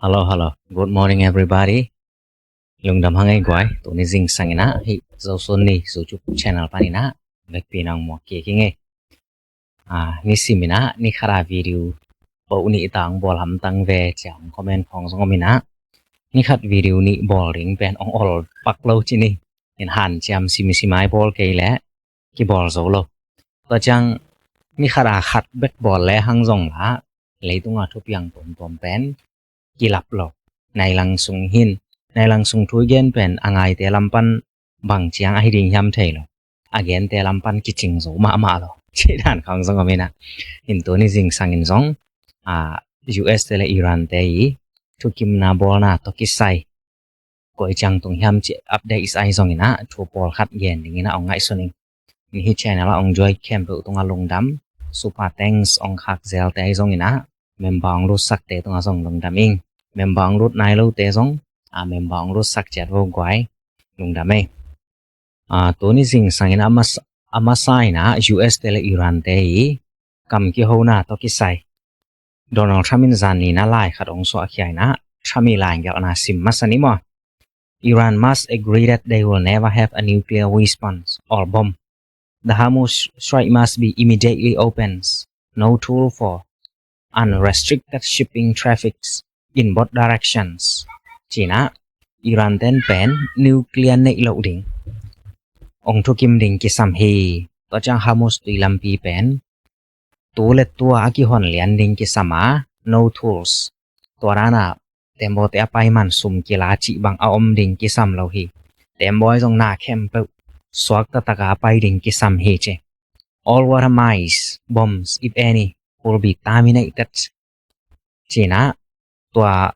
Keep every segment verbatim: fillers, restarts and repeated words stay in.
Hello, hello. Good morning, everybody. Lungdam hang ei guai. Tuni zingsang in ah hih Zosun Ni YouTube channel panin ah vekpi-in hong muak kik ing ei. Ah, nisim in ah ni khat a video bawh nih ta hong bawl hamtang ve ci-a hong comment khawng zong om in ah, ni khat video nih bawl ding pen hong ol pak lo ci ni. In hanciam simsim a i bawl kei leh kibawl zo lo. Tua ciang ni khat a khat bek bawl le hang zong lah leitung a thupiang tuamtuam pen kilap lo. Nai lang sung hin, nai lang sung thu i gen pen a ngaite lam pan bang ciang ahi ding hiam thei lo. A gente lam pan kicing zo mahmah lo. Cih dan khawng zong om in ah, in tuni zingsang in zong, ah, U S te le Iran te i thukimna bawlna tawh kisai koi ciang tung hiam cih update i sa ahi zong in ah thu pawlkhat gen ding in ah hong ngaihsun ing. Ni hih channel ah hong join khempeuh tungah lungdam. Super thanks hong khak zelte ahi zong in ah member hong lutsakte tungah zong lungdam ing. Member hong lut nai lote zong, ah, member hong lutsak ciat vo guai. Lungdam ei. Ah, tuni zingsang in ah a mas-, a masa in ah U S te le Iran te i kam kihona tawh kisai Donald Trump in zan ni in ah lai khat hong suahkhia in ah, Trump i lai gelhna sim masa ni maw. Iran must agree that they will never have a nuclear weapons or bomb. The Hormuz Strait must be immediately opens. No toll for unrestricted shipping traffics in both directions. Ci-in ah Iran ten pen nuclear neih loh ding hong thukim ding kisam hi. Tua ciang Hormuz tui lampi pen tu le tua a kihon lian ding kisam a, no tolls. Tua dan a tembaw te a pai man sum kila cih bang a om ding kisam lo hi. Tembaw ahi zong na khempeuh suak taktak a a pai ding kisam hi ci. All water mines, bombs, if any, will be terminated. Ci-in ah tua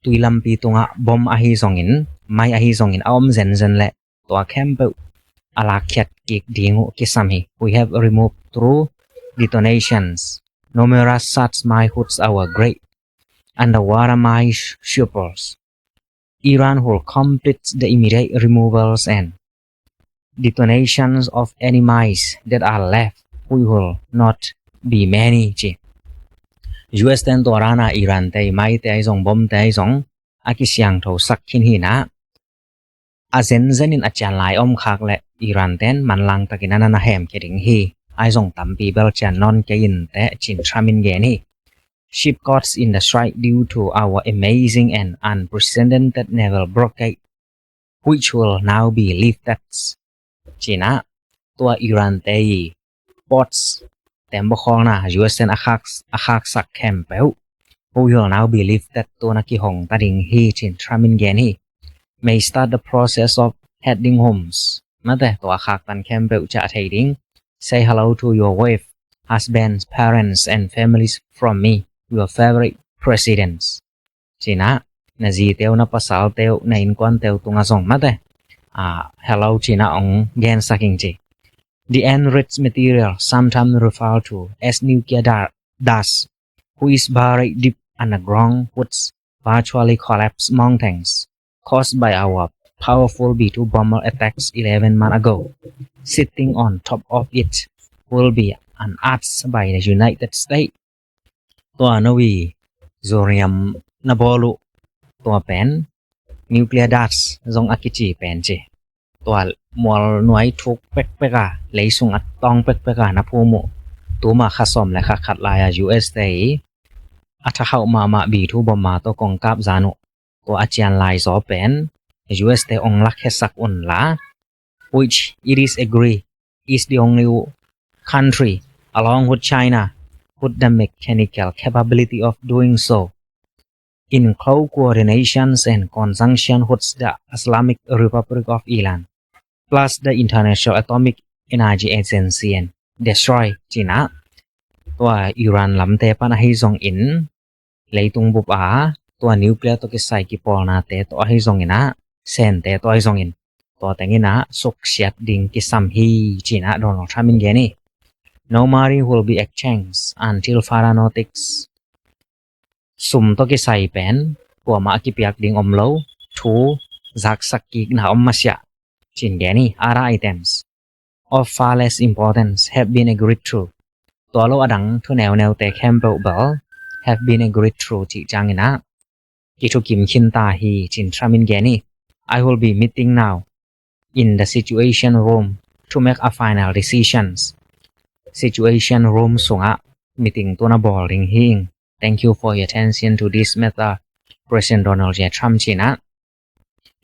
tui lampi tungah bom ahi zongin, mai ahi zongin a om zenzen leh tua khempeuh a lakkhiat kik ding uh kisam hi. We have removed through detonations numerous such mine hoods our great underwater mine sweepers. Iran will complete the immediate removals and detonations of any mines that are left, which will not be many ci. U S ten tua dan a Iran te i mai te ahi zong, bom te ahi zong a kisiangtho sak khin hi in ah, a zenzen in a cian lai om khak leh Iran ten manlang takin a na na hemkhia ding hi. Ahi zong tampi bel cian nawn kei inteh ci-in Trump in gen hi. Ship caught in the Strait due to our amazing and unprecedented naval blockade, which will now be lifted. Ci-in ah tua Iran te i ports, tembaw khawlna U S ten a khak, a khaksak khempeuh, which will now be lifted, tu-in a kihong ta ding hi ci-in Trump in gen hi. May start the process of heading homes. Mate, tua khaktan khempeuh ciah thei ding. Say hello to your wife, husbands, parents and families from me, your favorite presidents. Ci-in ah na zite uh, na pasalte uh, na innkuante uh tungah zong mate, ah, hello ci-in ah hong gensak ing ci. The enriched material, sometimes referred to as nuclear da-, dust, which is buried deep underground, would virtually collapse mountains, caused by our powerful B two bomber attacks eleven months ago. Sitting on top of it will be unearthed by the United States. Tua Norway uranium na bawl uh, tua pen nuclear dust zong a kici pen ci. Tua mual nuai thuk pekpek a, leisung a tawng pekpek a na phum uh, tuma kha sawm le kha khat lai a U S te i a thakhauh mahmah B two bomber tawh kongkap zan uh, tua a cian lai zaw pen U S te hong lakkhiasak un la, which it is agree is the only country, along with China, with the mechanical capability of doing so, in close coordinations and conjunction with the Islamic Republic of Iran, plus the International Atomic Energy Agency, and destroy ci-in ah tua Iran lamte pan ahi zongin, leitung bup a tua nuclear tawh kisai kipawlnate tawh ahi zongin ah, sente tawh ahi zongin, tua teng in ah suksiat ding kisam hi ci-in ah Donald Trump in gen hi. No money will be exchanged until further notice. Sum tawh kisai pen kuamah a kipiak ding om lo, thu zaksak kikna om masiah ci-in gen hi. Other items of far less importance have been agreed to. Tua lo a dang thu neuneute khempeuh bel have been agreed to cih ciangin ah, kithukim khinta hi, ci-in Trump in gen hi. "I will be meeting now in the Situation Room to make a final decisions." Situation Room sungah meeting tu-in a bawl ding hi ing. "Thank you for your attention to this matter, President Donald J Trump," ci-in ah.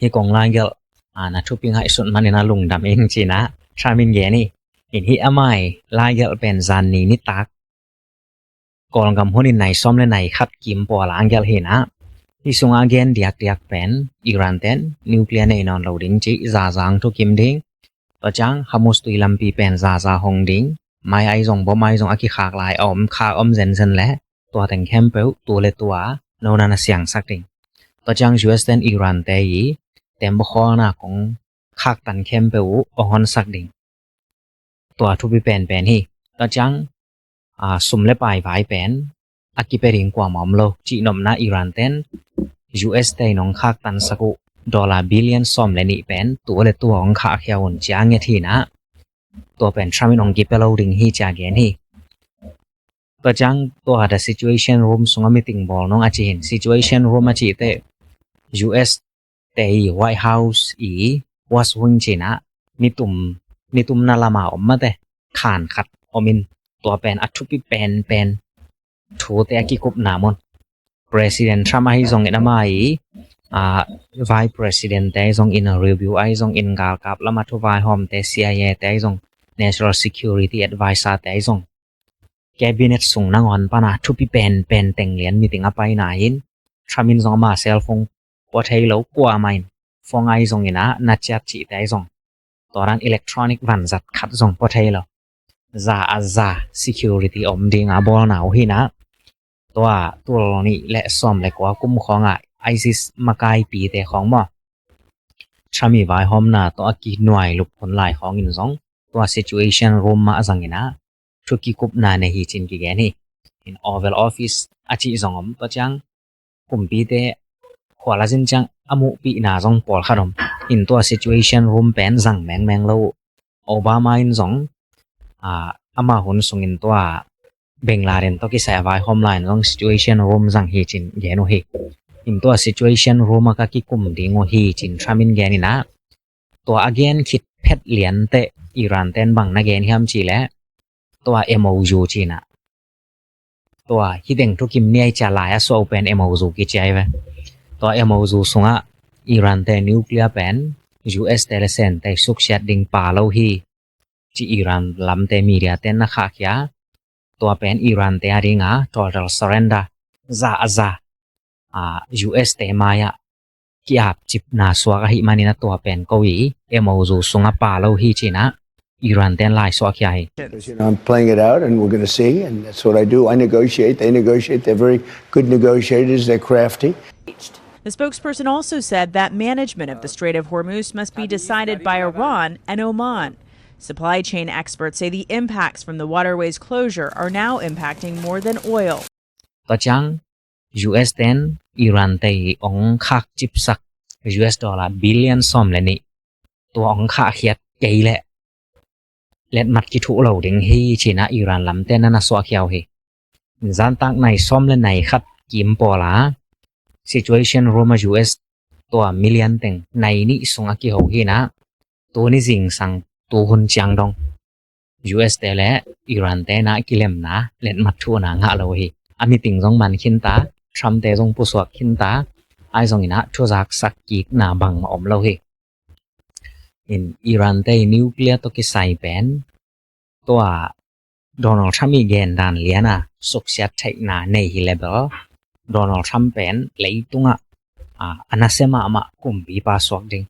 "Hih kong laigelh, a, na thupi ngaihsut manin a lungdam ing," ci-in ah Trump in gen hi. In hih a mai laigelh pen zan ni nitak Kawlgam hun in nai sawm le nai khat kim pawl a gelh hi-in ah. Hih sungah a gen diakdiak pen Iran ten nuclear nei nawn lo ding cih zaza thukim ding. Tua ciang Hormuz tui lampi pen zaza hong ding. Mai ahi zong, bom ahi zong a kikhak lai a om, khak om zenzen leh tua teng khempeuh tu le tua no na na siangsak ding. Tua ciang U S ten Iran te i tembaw khawlna kong khaktan khempeuh uh hong honsak ding. Tua thupi penpen hi. Tua ciang, a, sum le pai vai pen a kipia ding kuamah om lo. Cihnopna Iran ten U S te in hong khaktansak uh dollar billion sawm le nih pen tu le tua hong khahkhia un, ci-a nget hi-in ah. Tua pen Trump in hong kipia lo ding hi, ci-a gen hi. Tua ciang tua The Situation Room sungah meeting bawl nung a cih hi-in, Situation Room a cih teh U S te i White House i West Wing ci-in ah nitum, nitumna lamah om mate khan khat om in, tua pen a thupi penpen thute a kikupna mun. President Trump ahi zongin ama i, a, Vice President te ahi zongin, Rubio ahi zongin, galkap lama thu vaihawmte, C I A te ahi zong, National Security Advisor te ahi zong, Cabinet sung nangawn pana thupi penpen teng lian meeting a paina in, Trump in zong ama cell phone pua thei lo, kuamah in phone ahi zongin ah na chat cihte ahi zong, tua dan electronic vanzat khat zong pua thei lo. Za a za security om dinga bawlna uh hi-in ah. Tua tul nih le sawm le kua kum khawngah ISIS makaipite khawng maw, Trump i vaihawmna tawh a kinuai lup hun lai khawngin zong tua Situation Room mah zangin ah thu kikupna nei hi, ci-in kigen hi. In Oval Office a cih zong om, tua ciang kumpite khual a zin ciang a muhpihna zong pawlkhat om. In tua Situation Room pen zang mengmeng lo uh. Obama in zong, a, ama hun sungin tua Bin Laden tawh kisai a vaihawm lai-in zong Situation Room zang hi, ci-in gen uh hi. In tua Situation Room ah ka kikum ding uh hi, ci-in Trump in gen in ah. Tua a gen khit phet lian teh Iran ten bang na gen hiam cih leh, tua M O U ci-in ah, tua hih teng thukim ni ai cia lai a suah uh pen M O U kici ai ve. Tua M O U sungah Iran te nuclear pen U S te le Sen te suksiat ding pha lo hi, ci Iran lamte media ten na khahkhia. Tua pen Iran te a dinga total surrender, za a za, a, U S te mai-ah ki-apcipna suak ahih manin a tua pen ko i M O U sungah pha lo hi, ci-in ah Iran ten lai suahkhia hi. You know, I'm playing it out, and we're gonna see, and that's what I do. I negotiate, they negotiate. They're very good negotiators. They're crafty. The spokesperson also said that management of the Strait of Hormuz must be decided by Iran and Oman. Supply chain experts say the impacts from the waterway's closure are now impacting more than oil. Tua ciang U S ten Iran te i ong khak cipsak U S dollar billion sawm le nih, tua ong khahkhiat kei leh letmat kithuh lo ding hi, ci-in ah Iran lamte na na suahkhia uh hi. Zantak nai sawm le nai khat kim pawl a Situation Room ah U S tua million teng nai nih sung a kiho hi-in ah, tuni zingsang tuhun ciang dong U S te le Iran te na kilemna letmat thuhna ngah lo hi. A meeting zong man khinta, Trump te zong pusuak khinta, ahi zongin ah thuzaksak kikna bangmah om lo hi. In Iran te i nuclear tawh kisai pen tua Donald Trump i gendan lian a suksiat theihna nei hi leh bel, Donald Trump pen leitungah, a, a nasia mahmah kumpipa suak ding.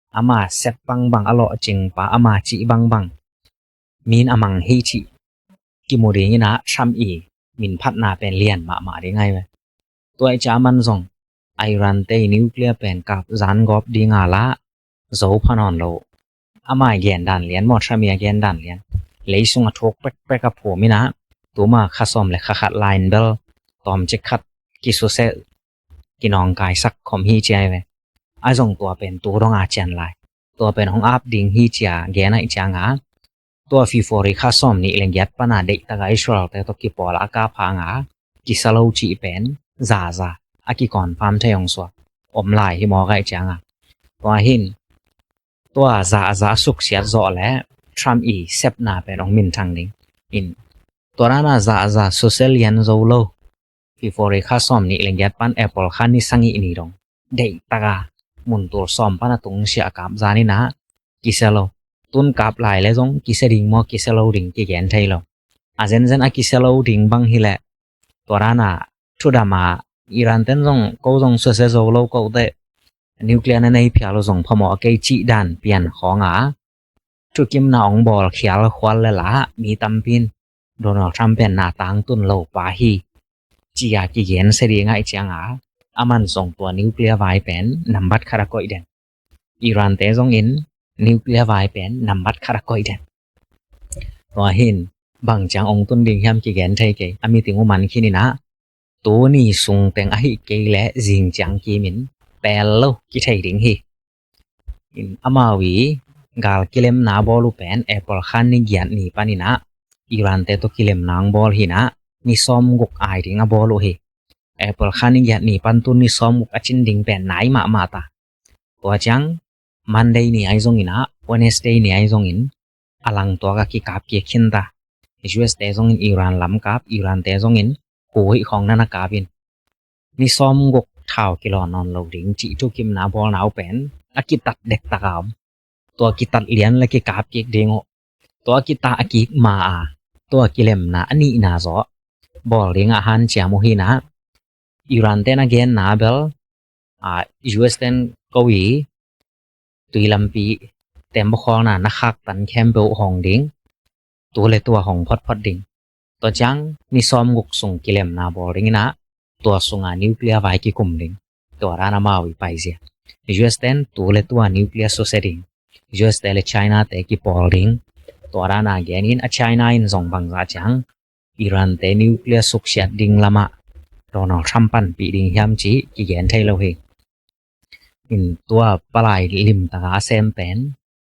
Ama sep bangbang, a lawhcingpa, ama cih bangbang min a mang hi cih kimu dingin ah Trump i minphatna pen lian mahmah ding ahi ve. Tua i ciang aman zong Iran te i nuclear pen kap zan gawp dinga lah zo pha nawn lo. Ama i gendan lian maw, Trump i a gendan lian, leisung a thuk pekpek a phum in ah, tuma kha sawm le kha khat lai-in bel tawmcik khat kisusia, kinawngkaisak khawm hi, ci ai ve. Ahi zong tua pen tu dong a cian lai, tua pen hong ap ding hi, ci a gen ahih ciangin, tua February kha sawm nih le giat pan a deihtak a Israel te tawh kipawl a kap hangin kisa lo cih pen zaza a kiconfirm thei hong suak om lai hi mawk ahih cianga, tua hin tua zahzah suksiat zawh le Trump i sepna pen hong minthang ding. In tua dana zahzah susia lian zo lo, February kha sawm nih le giat pan April kha ni sagih ni dong deihtaka mun tul sawm pana tungsiah a kap zaninah kisia lo. Tun kap lai le zong kisia ding maw, kisia lo ding kigen thei lo. A zenzen a kisia lo ding bang hileh tua dana thudama Iran ten zong ko zong susia zo lo ko teh nuclear na nei phial uh zong phamawh a kei cih dan pian khawnga thukimna hong bawl khial khual le la mi tampi in Donald Trump pen na tangtun lo pa hi, cia kigen sia ding ahih cianga, aman zong tua nuclear vai pen nambat khat a koih den. Iran te zongin nuclear vai pen nambat khat a koih den. Tua hin bang ciang hong tun ding hiam kigen thei kei, a meeting uh man khin inah, tuni sungteng ahih kei leh zing ciang kimin pel lo kithei ding hi. In amau i gal kilemna bawl uh pen April kha ni giat ni paninah Iran te tawh kilemna hong bawl hinah, ni sawm guk ai ding a bawl uh hi. April kha ni giat ni pan tun ni sawm guk a cin ding pen nai mahmah ta. Tua ciang Monday ni ai zonginah Wednesday ni ai zongin a langtuak a kikap kik khin ta. U S te zongin Iran lam kap, Iran te zongin Kuwait khawng nana kap in, ni sawm guk thau kilawn nawn lo ding cih thukimna bawlna uh pen a kitat dektak a om. Tua kitat lian le kikap kik ding uh, tua kitah a kik ma a, tua kilemna a nihna zawh bawl dingah hanciam uh hinah, Iran ten a genna bel, U S ten ko i tui lampi tembaw khawlna na khaktan khempeuh hong ding, tu le tua hong photphot ding. Tua ciang ni sawm guk sung kilemna bawl dinginah tua sunga nuclear vai kikum ding. Tua dan amau i paizia. U S ten tu le tua nuclear susia ding. U S te le China te kipawl ding. Tua dana genin a China in zong bangzah ciang Iran te nuclear suksiat ding lamah Donald Trump panpih ding hiam cih kigen thei lo hi. In tua palai limtaka a sem pen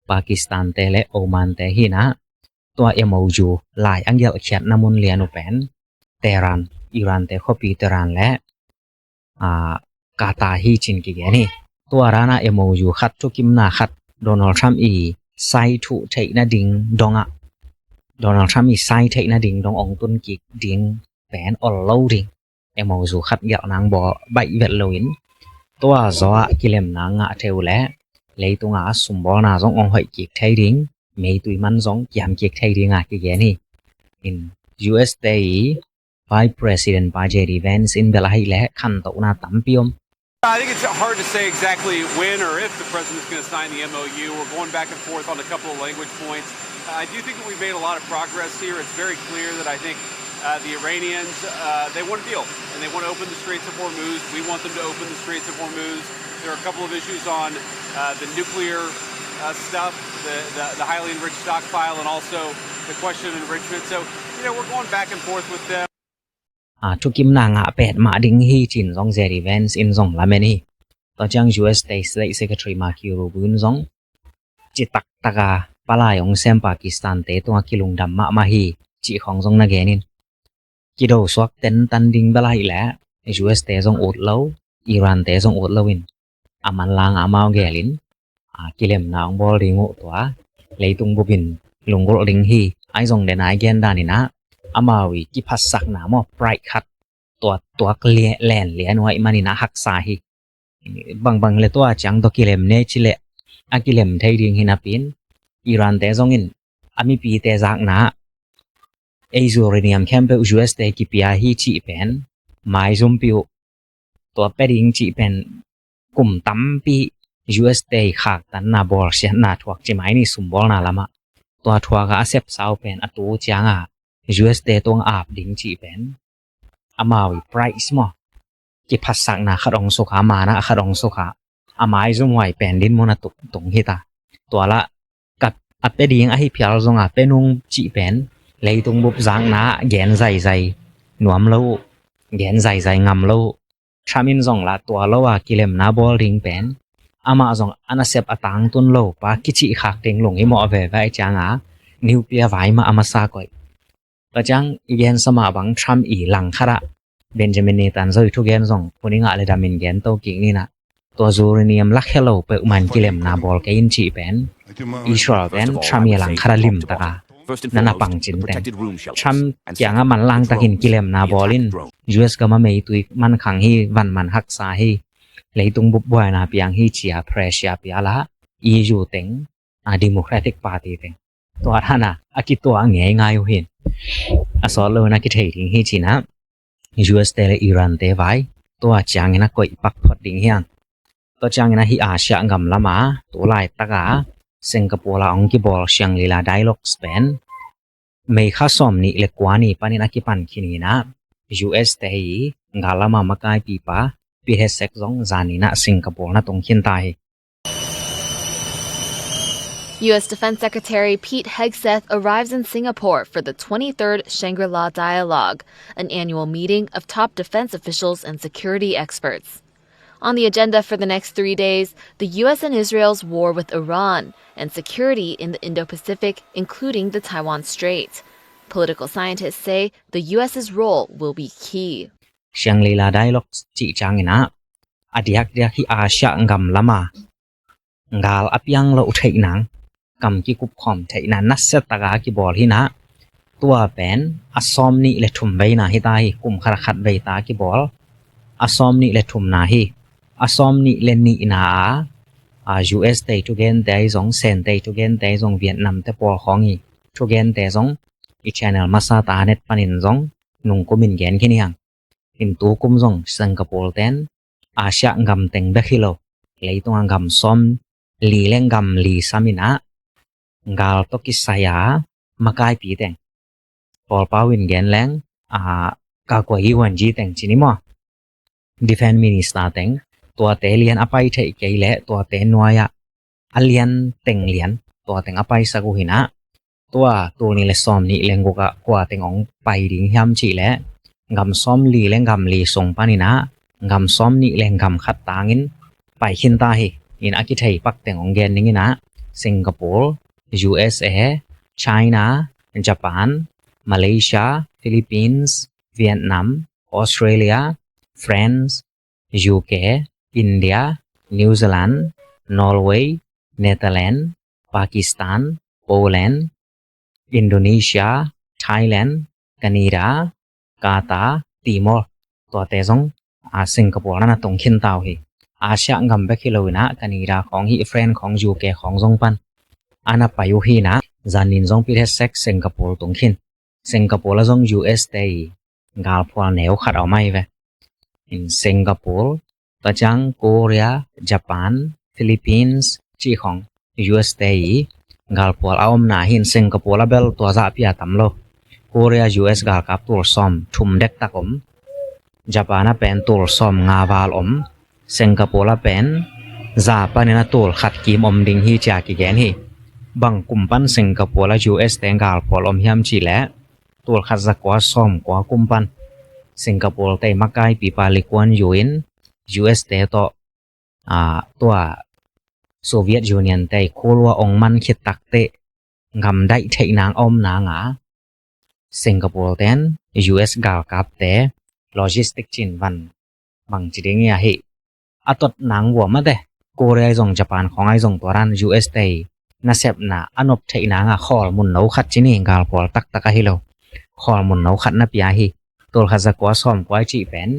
Pakistan te le Oman te hinah, tua M O U lai a gelhkhiatna mun lian uh pen Tehran, Iran te khuapi Tehran le Qatar hi cin kigen hi. Tua dana M O U khat thukimna khat Donald Trump i sai thuh theihna ding dongah, Donald Trump i sai theihna ding dong hong tun kik ding pen ol lo ding. M O U khat gelh nang bawl baih vet loin tua zawah kilemna ngah thei uh le leitunga sumbawlna zong hong hoih kik thei ding, meitui man zong kiam kik thei dinga kigen hi. In U S te i Vice President pa J D Vance in bel ahih leh khantohna tampi om. I think it's hard to say exactly when or if the president's going to sign the M O U. We're going back and forth on a couple of language points. I do think that we've made a lot of progress here. It's very clear that I think uh, the Iranians, uh, they want a deal, and they want to open the Straits of Hormuz. We want them to open the Straits of Hormuz. There are a couple of issues on uh, the nuclear uh, stuff, the, the, the highly enriched stockpile, and also the question of enrichment. So, you know, we're going back and forth with them. A thukimna ngah pet mah ding hi cin zong J D Vance in zong lamen hi. Tua ciang U S te State Secretary Marco Rubio in zong citak taka palai hong sem Pakistan te tunga kilungdam mahmah hi cih khawng zong na genin, kido suak tentan ding bel ahih leh U S te zong ut lo, Iran te zong ut loin a manlang a amau gelin kilemna hong bawl ding uh tua leitung bupin lunggulh ding hi. Ai zong den ai gen daninah amau i kiphatsakna maw, pride khat tua tuak len lian uh ahih maninah haksa hi. Bangbang le tua ciang tawh kilem ne cileh a kilem thei ding hi napi-in Iran te zongin a mipite zakna ei uranium khempeuh U S te kipia hi cih pen maizumpi uh. Tua pia ding cih pen kum tampi U S te khaktanna bawlsiatna thuak ci mai ni sumbawlna lamah. Tua thuaka a sepsa uh pen a tu cianga U S te tung ap ding cih pen amau i price maw, kiphatsakna khat hong sukha, mana khat hong sukha, a maizum huai pen din mun a tuk tung hita. Tua lah ka a pia ding ahi phial zonga pia nung cih pen leitung bup zakna gen zaizai nuam lo uh, gen zaizai ngam lo uh. Trump in zong lah tua lo a kilemna bawl ding pen amah zong a nasep a tangtun lo pa kicihkhak ding lunghimawh veve cianga nuclear vai mah a masa koih. Tua ciang i gensa mah bang Trump i langkhatah Benjamin Netanyahu i thugen zong hun i ngah le damin gen to kik ni na. Tua uranium lakhia lo peuhmah in kilemna bawl kei in cih pen Israel pen Trump i a langkhat a limtak a na na pang cin teng, Trump kiangah manlang takin kilemna bawl in, U S gam a meitui man khang hi, van man haksa hi, leitung bup buaina piang hi ci a pressure pia la, E U teng, a Democratic Party teng. Tua than a a kituah ngeingai uh hi. A sawt lo in a kithei ding hi ci na, U S te le Iran te vai tua ciangin a koih pak phot ding hi hang. Tua ciangin a hih Asia gam lam a tu laitak a Singapore a hong kibawl Shangri-La Dialogues pen May kha sawm nih le kua ni panin a kipan khin hi na, U S te i gal lam a makaipipa Pete Hegseth zong zan ni na Singapore na tung khin ta hi. U S Defense Secretary Pete Hegseth arrives in Singapore for the twenty-third Shangri-La Dialogue, an annual meeting of top defense officials and security experts. On the agenda for the next three days, the U S and Israel's war with Iran and security in the Indo-Pacific, including the Taiwan Strait. Political scientists say the U S's role will be key. Shangri-La Dialogue cih ciangin a, a diakdiak hih Asia gam lam a gal a piang loh theih nang, kam kikup khawm theihna nasia tak a kibawl hi na, tua pen a sawm nih le thum veina hi ta hi, kum khat a khat vei ta kibawl. A sawm nih le thumna hi. A sawm nih le nihna a, a U S te i thugente ahi zong, Sen te i thugente ahi zong, Vietnam te pawl khawng i thugente zong, i channel masa ta net panin zong nungkum in gen khin hi hang. In tu kum zong Singapore ten Asia gam teng bek hi lo, leitung a gam sawm li le gam li sam in a, gal tawh kisai a makaipi teng, Paul Pau in gen leng, a, ကာကွယ်ရေးဝန်ကြီး teng ci ni maw, Defense Minister teng, tuate lian a pai theih kei le tuate nuai ah a lian teng lian, tua teng a paisak uh hi na, tua tul nih le sawm nih le guk ah kua teng hong pai ding hiam cih leh, gam sawm li le gam li sung panin a, gam sawm nih le gam khat tangin pai khin ta hi. In a kithei pak teng hong gen ning in a, Singapore, U S A, China, Japan, Malaysia, Philippines, Vietnam, Australia, France, U K, India, New Zealand, Norway, Netherlands, Pakistan, Poland, Indonesia, Thailand, Canada, Qatar, Timor, tuate zong a Singapore na na tung khin ta uh hi. Asia gam bek hi lo in a, Canada khawng hi, France khawng, U K khawng zong pan a na pai uh hi na, zan nin zong Pete Hegseth Singapore tung khin. Singapore ah zong U S te i galphual neu khat a om ahi ve. In Singapore, tua ciang Korea, Japan, Philippines cih khawng U S te i galphual a omna hi. In Singapore ah bel tua zahpi a tam lo. Korea U S galkap tul sawm thum dektak om. Japan ah pen tul sawm nga val om. Singapore ah pen za panin a tul khat kim om ding hi ci a kigen hi. Bang kum pan Singapore ah U S te galphual om hiam cih leh, tul khat za kua sawm kua kum pan Singapore te makaipipa Lee Kuan Yew in U S te tawh, a, tua Soviet Union te Cold War hong man khit takteh gamdaih theih nang a om nang a, Singapore ten U S galkapte logistic cin van bang ci ding i a hi, a tot nang vua mate, Korea ahi zong, Japan khawng ahi zong, tua dan U S te i nasepna a nop theih nang a khawl mun no khat ci ni, galphual taktak ahi lo, khawl mun no khat na pia hi. Tul khat za kua sawm kua i cih pen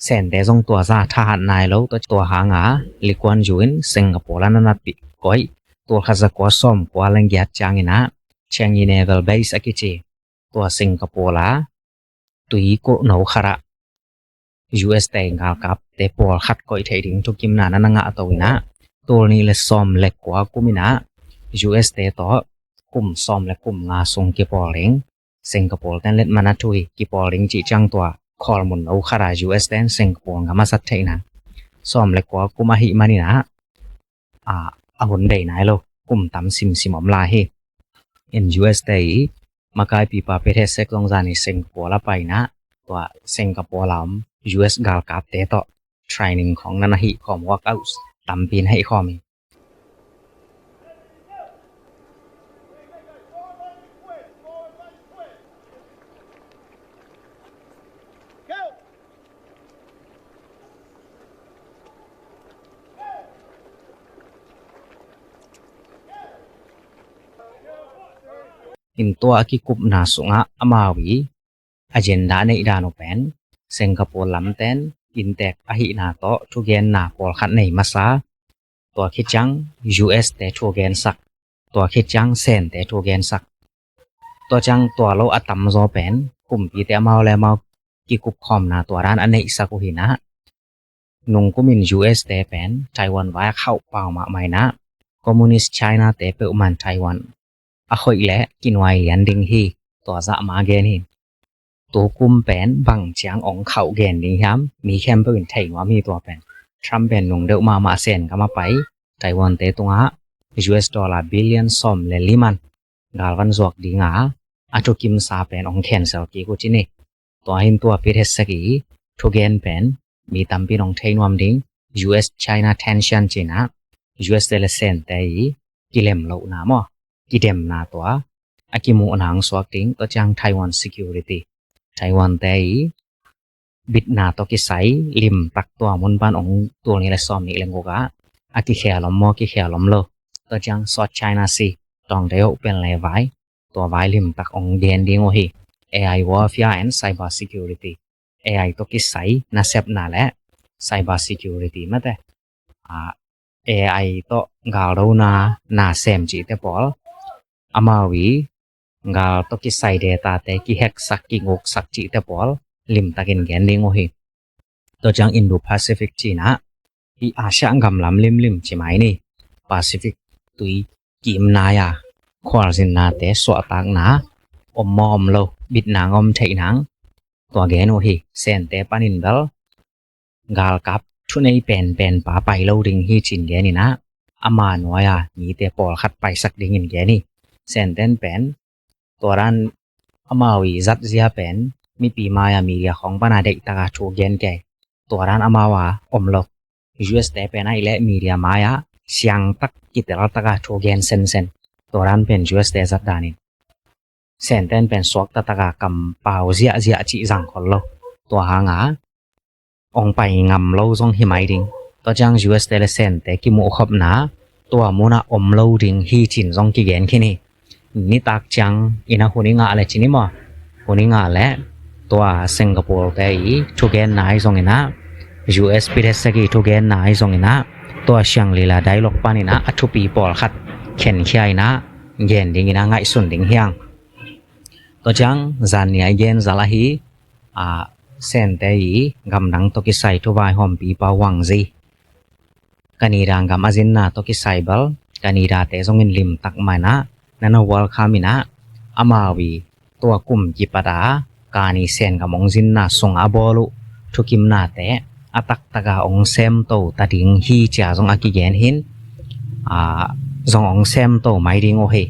Sente zong tua za thahat nai lo, tua, tua hang a Lee Kuan Yew in Singapore ah na na pih koih. Tul khat za kua sawm kua le giat ciangin a Changi Naval Base a kici, tua Singapore ah tui kulh no khat ah U S te galkapte pawlkhat koih theih ding thukimna na na ngah to in a, tul nih le sawm le kua kum in a U S te tawh kum sawm le kum nga sung kipawl ding, Singapore ten letman a thu hi, kipawl ding cih ciang tua khawl mun no khat a U S ten Singapore gam a zat theihna sawm le kua kum ahih manin a, a, a hun bei nai lo, kum tam simsim om lai hi. In U S te i makaipipa Pete Hegseth zong zan ni Singapore ah pai in a, tua Singapore ah om U S galkapte tawh training khawng na na hih khawm, workout tampi na hih khawm hi. Hin tua a kikupna sungah amau i agenda neih dan uh pen Singapore lamten inntek ahihna tawh thugenna pawlkhat nei masa. Tua khit ciang U S te thugensak, tua khit ciang Sente thugensak. Tua ciang tua lo a tamzaw pen kumpite amau le amau kikupkhawmna tua dan a neihsak uh hi-in ah, nungkumin U S te pen Taiwan vai a khauh pau mahmah in ah, Communist China te peuhmah in Taiwan a hoih leh kinuai lian ding hi. Tua zah mah gen hi. Tukum pen bang ciang ong khauh gen ding hiam, mi khempeuh in thei nuam hi tua pen. Trump pen nung deuh mahmah Sen gam a pai, Taiwan te tungah U S dollar billion sawm le li man galvan zuak ding a, a thukimsa pen ong cancel kik uh ci ni. Tua hin tua pit het sek i thugen pen mi tampi in ong thei nuam ding, U S China tension ci-in ah, U S te le Sente i kilem lohna maw, kidemna tua a kimuhna ong suak ding. Tua ciang Taiwan security, Taiwan te i bitna tawh kisai limtak tua mun pan ong tul nih le sawm nih le guk ah a kikhel om maw, kikhel om lo. Tua ciang South China Sea, tawngte uh pen le vai, tua vai limtak ong gen ding uh hi. A I warfare and cyber security, A I tawh kisai nasepna le cyber security mate, a, A I tawh galdona na sem cihte pawl, amau i gal tawh kisai data te kiheksak, kinguksak cihte pawl limtakin gen ding uh hi. Tua ciang Indo-Pacific ci-in ah, hih Asia gam lam limlim ci mai ni, Pacific tui kim nai-a khualzinnate suahtakna om maw om lo, bitna om theih nang, tua gen uh hi. Sente panin bel galkap thunei penpen pa pai lo ding hi ci-in gen in ah, ama nuai-a mite pawlkhat paisak dingin gen hi. Senten pen tua dan amau i zatzia pen mipi mai-a media khawng pana deihtaka thu gen kei, tua dan amau a om lo. U S te pen ahih leh media mai-ah siangtak kiteltaka thu gen sensen, tua dan pen U S te zat danin. Senten pen suaktataka kampau ziahziah cih zang khol lo. Tua hanga ong pai ngam lo zong hi mai ding. Tua ciang U S te le Sente kimuhkhopna tua munah om lo ding hi ci-in zong kigen khin hi. Nitak ciang in ah hun i ngah le ci ni maw, hun i ngah le tua Singapore te i thugenna ahi zongin ah, U S pit het sek i thugenna ahi zongin ah, tua Shangri-La Dialogue panin ah a thupi pawlkhat khenkhia in ah gen dingin ah ngaihsun ding hi hang. Tua ciang zan ni a i gen zal ahi, a, Sente i gamdang tawh kisai thuvaihawmpipa Wang Yi, Canada gam a zinna tawh kisai bel Canada te zongin limtak mah in ah, nana welcome in ah, amau i tua kum kipat a kani Sen gam ong zinna sung a bawl uh thukimnate a taktaka ong semto ta ding hi ci-a zong a kigen hi-in, a, zong ong semto mai ding uh hi.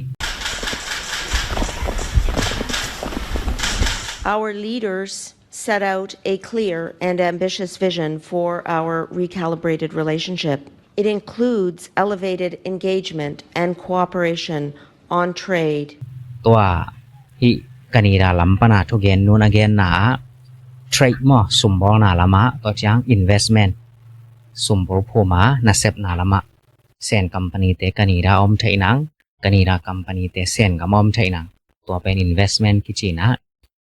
Our leaders set out a clear and ambitious vision for our recalibrated relationship. It includes elevated engagement and cooperation on trade. Tua hih Canada lam pana thugen nun a genna ah, trade maw, sumbawlna lamah, tua ciang investment, sumbawlphuma nasepna lamah, Sen company te Canada a om theih nang, Canada company te Sen gam a om theih nang. Tua pen investment kici in ah,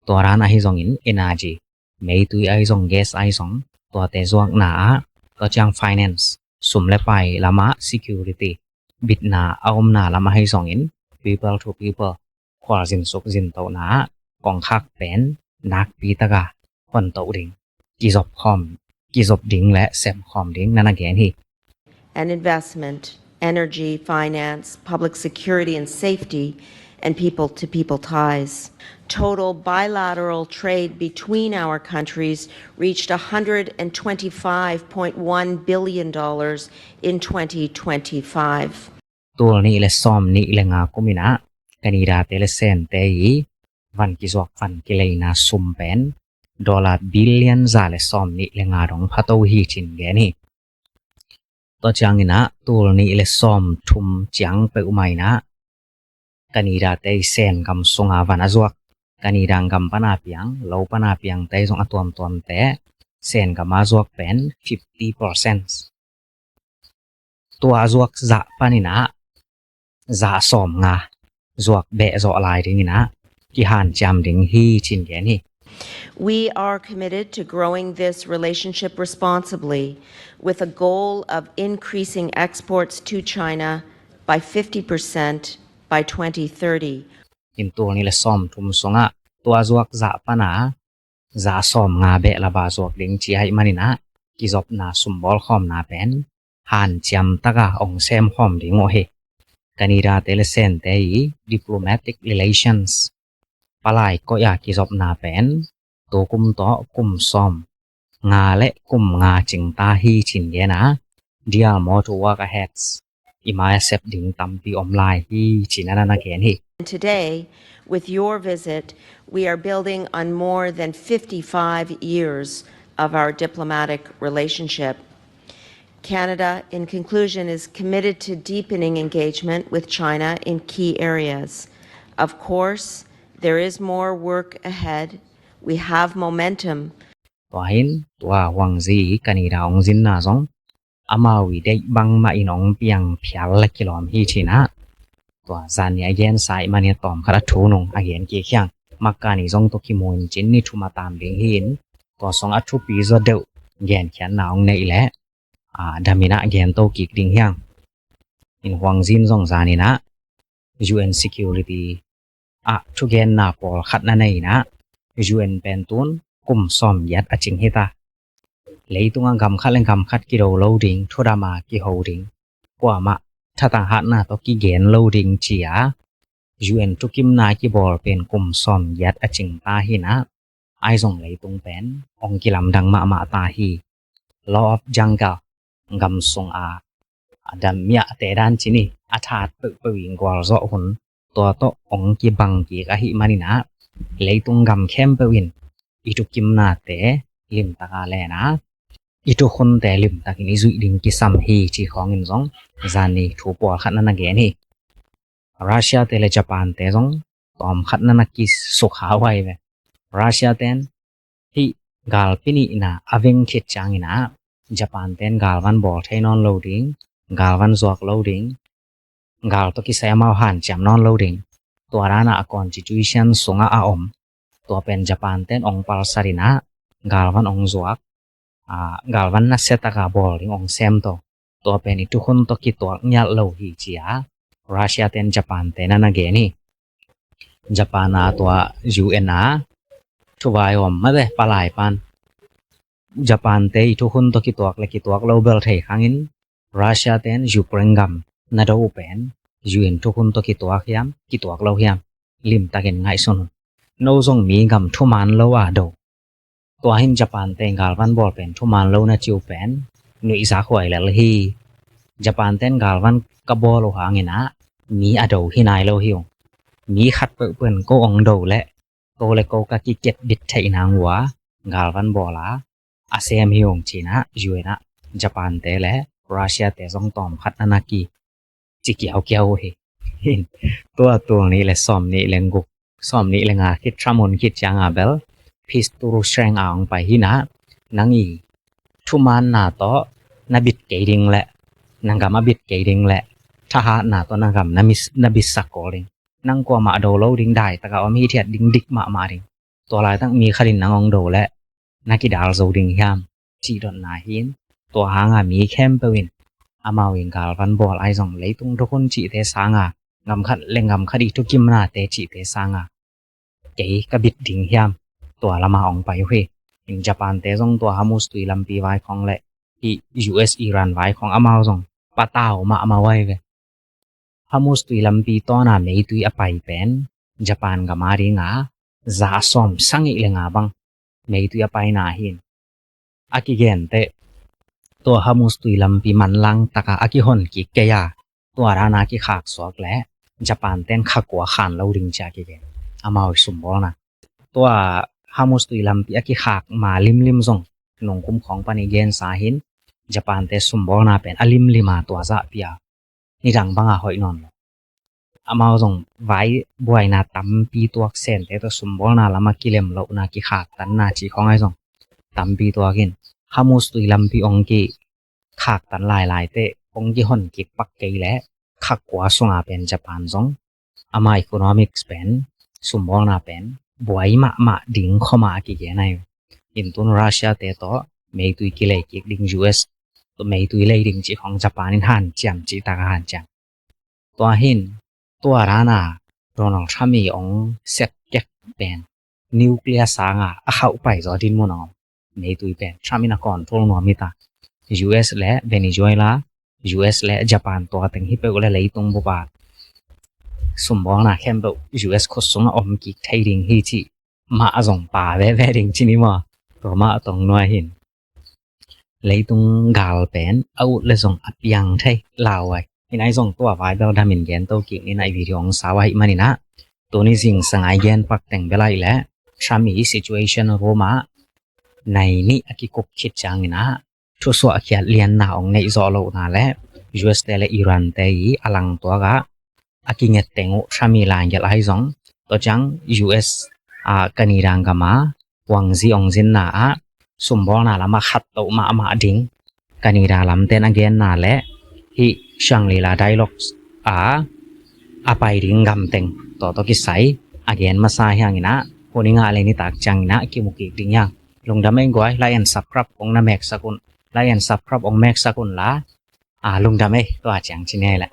tua dan ahi zongin energy, meitui ahi zong, gas ahi zong, tuate zuakna ah, tua ciang finance, sum le pai lamah, security, bitna a omna lamah ahi zongin, people to people, khualzin suk zintohna ah kongkhak pen nakpitaka hontoh ding, kizop khawm, kizop ding le sem khawm ding nana gen hi. And investment, energy, finance, public security and safety, and people-to-people ties. Total bilateral trade between our countries reached a hundred and twenty-five point one billion dollars in twenty twenty-five. Tul nih le sawm nih le nga kum in ah Canada te le Sente i van kizuak, van kileina sum pen dollar billion za le sawm nih le nga dong phato hi ci-in gen hi. Tua ciangin ah tul nih le sawm thum ciang peuhmah in ah Canada te i Sen gam sunga van a zuak, Canada gam pana piang, lo pana piangte zong a tuamtuamte Sen gam a zuak pen fifty percent. Tua a zuak zah panin ah zah sawm nga, zuak beh zawh lai dingin ah kihanciam ding hi cin gen hi. We are committed to growing this relationship responsibly, with a goal of increasing exports to China by fifty percent by twenty thirty. In tul nih le sawmthum sungah tua zuak zah pana za sawmnga beh lava zuak ding ci ahih manin ah kizopna sumbawl khawmna pen hanciam taka ong sem khawm ding uh hi. Canada te le Sen te i diplomatic relations palai koih a kizopna pen tukum tawh kum sawm nga le kum nga cing ta hi cin gen a, there are more to work ahead, i mai a sep ding tampi om lai hi cin a na na gen hi. Today, with your visit, we are building on more than fifty-five years of our diplomatic relationship. Canada, in conclusion, is committed to deepening engagement with China in key areas. Of course, there is more work ahead. We have momentum. Tua hin tua Huang Xi Canada ong zinna zong amau i deih bangmah in ong piang phial la kilawm hi cin ah, tua zan ni a gen sa i mani a tawm khat a thu nung a gen kik hiang. Makka ni zong tua kimu in cin ni thum a tam ding hi in, tua sung a thupi zaw deuh gen khiatna ong neih leh a damin ah gen to kik ding hiang. In Huang Xi in zong zanin ah U N Security ah thugenna pawlkhat na nei in ah, U N pen tun kum sawm giat a cing hi ta. Leitung a gam khat le gam khat kido lo ding, thudam a kiho ding, kuamah thatang hatna tawh kigen lo ding ci a U N thukimna kibawl pen kum sawm giat a cing ta hi in ah, ai zong leitung pen ong kilamdang mahmah ta hi. Law of jungle, gam sung a a dam miah te dan ci ni, a that peuhpeuh in gualzawh hun tua tawh ong kibang kik ahih manin ah, leitung gam khempeuh in i thukimnate limtak a len a, i thukhunte limtakin i zuih ding kisam hi ci khawngin zong zan ni thu pawlkhat na na gen hi. Russia te le Japan te zong tawm khat na na kisukha huai ve. Russia ten hih galpi nihna a veng khit ciangin ah Japan ten galvan bawl thei nawn lo ding, galvan zuak lo ding, gal tawh kisai amau hanciam nawn lo ding. Tua dan ah a constitution sungah a om, tua pen Japan ten ong palsat in ah galvan ong zuak, a, galvan nasia taka bawl ding ong sem to. Tua pen i thukhun tawh kituak ngiat lo hi ci a Russia ten Japan te na na gen hi. Japan a tua U N a thuvai om mate palai pan, Japan te i thukhun tawh kituak le kituak lo bel thei khangin, Russia ten Ukraine gam na do uh pen U N thukhun tawh kituak hiam, kituak lo hiam, limtakin ngaihsun un. No zong mi gam thuman lo a do. Tua hin Japan te galvan bawl pen thuman lo na ci uh pen nuihzak huai lel hi. Japan ten galvan ka bawl uh hangin ah mi a do hi nai lo hi ung. Mi khat peuhpeuh in ko ong do leh ko le ko ka kiket bit theih nang ua galvan bawl a a sem hi ung cin ah U N ah Japan te le Russia te zong tawm khat na na ki ci kiaukiau uh hi. Hin tua tul nih le sawm nih le guk, sawm nih le nga khit thamun khit ciang a bel peace through strength a ong pai hi in ah, nang i thumanna tawh na bit kei ding le, na gam a bit kei ding le, thahatna tawh na gam na mis-, na bitsak kul ding. Nang kuamah do lo ding, dai taka om hithiat ding, dik mahmah ding. Tua laitak mi khat in nang ong do leh na kidal zo ding hiam, cih dotna hi in, tua hanga mi khempeuh in amau in galvan bawl ai zong leitung thukhun cihte sanga, gam khat le gam khat i thukimnate cihte sanga kei ka bit ding hiam, tua lama ong pai uh hi. In Japan te zong tua Hormuz tui lampi vai khong le hih U S Iran vai khong amau zong patau mahmah uh ai ve. Hormuz tui lampi tawna meitui a pai pen Japan gam a dinga za sawm sagih le nga bang meitui a paina hi in, a kigenteh tua Hormuz tui lampi manlang taka a kihon kik kei a, tua dana kikhak suak le Japan ten kha kua khan lo ding ci a kigen. Amau i sumbawlna tua Hormuz tui lampi a kikhak ma limlim zong nungkum khawng pan i gensa hi in, Japan te sumbawlna pen a limlima tua zahpi a nidang banga hoih nawn lo. Amau zong vai buaina tampi tuak, Sente tawh sumbawlna lama kilem lohna, kikhaktanna cih khawng ai zong tampi tuak in, Hormuz tui lampi ong kikhaktan lailaite ong kihon kik pak kei leh kha kua sunga pen Japan zong ama economics pen, sumbawlna pen buai mahmah ding khawmah a kigen ahi. Intun Russia te tawh meitui kilei kik ding, U S tawh meitui lei ding cih khawng Japan in hanciam cih tak a hanciam. Tua hin, tua dana Donald Trump i ong sep kek pen nuclear sanga a khauh pai zaw dinmun a om. Meitui pen Trump in a control nuam hi ta. U S le Venezuela, U S le Japan, tua teng hi peuh le leitung bupa sumbawlna khempeuh U S khut sungah om kik thei ding hi cih mah a zong pha veve ding ci ni maw. Tua mah a tong nuai hin leitung gal pen a ut le zong a piang thei lau ai. Hi nai zong tua vai bel damin gen to kik ni nai, video ong sau ahi maninah tuni zingsang ai gen pak teng bel ahi le Trump i situation room ah nai nih a kikup khit cianginah thusuahkhiat lianna ong neih zawh lohna le U S te le Iran te i a langtuak ah a kinget teng uh Trump i lai gelh ahi zong, tua ciang U S a Canada gam a huangzi ong zinna ah sumbawlna lamah khat toh mahmah ding Canada lamten a genna le hih Shangri-La Dialogue a a pai ding gam teng tua tawh kisai a gen masa hi hanginah hun i ngah le nitak cianginah kimu kik ding hi hang. Lungdam ei guai, like and subscribe ong na meksak un, like and subscribe ong meksak un la, a, lungdam ei, tua ciang ci ni ei le.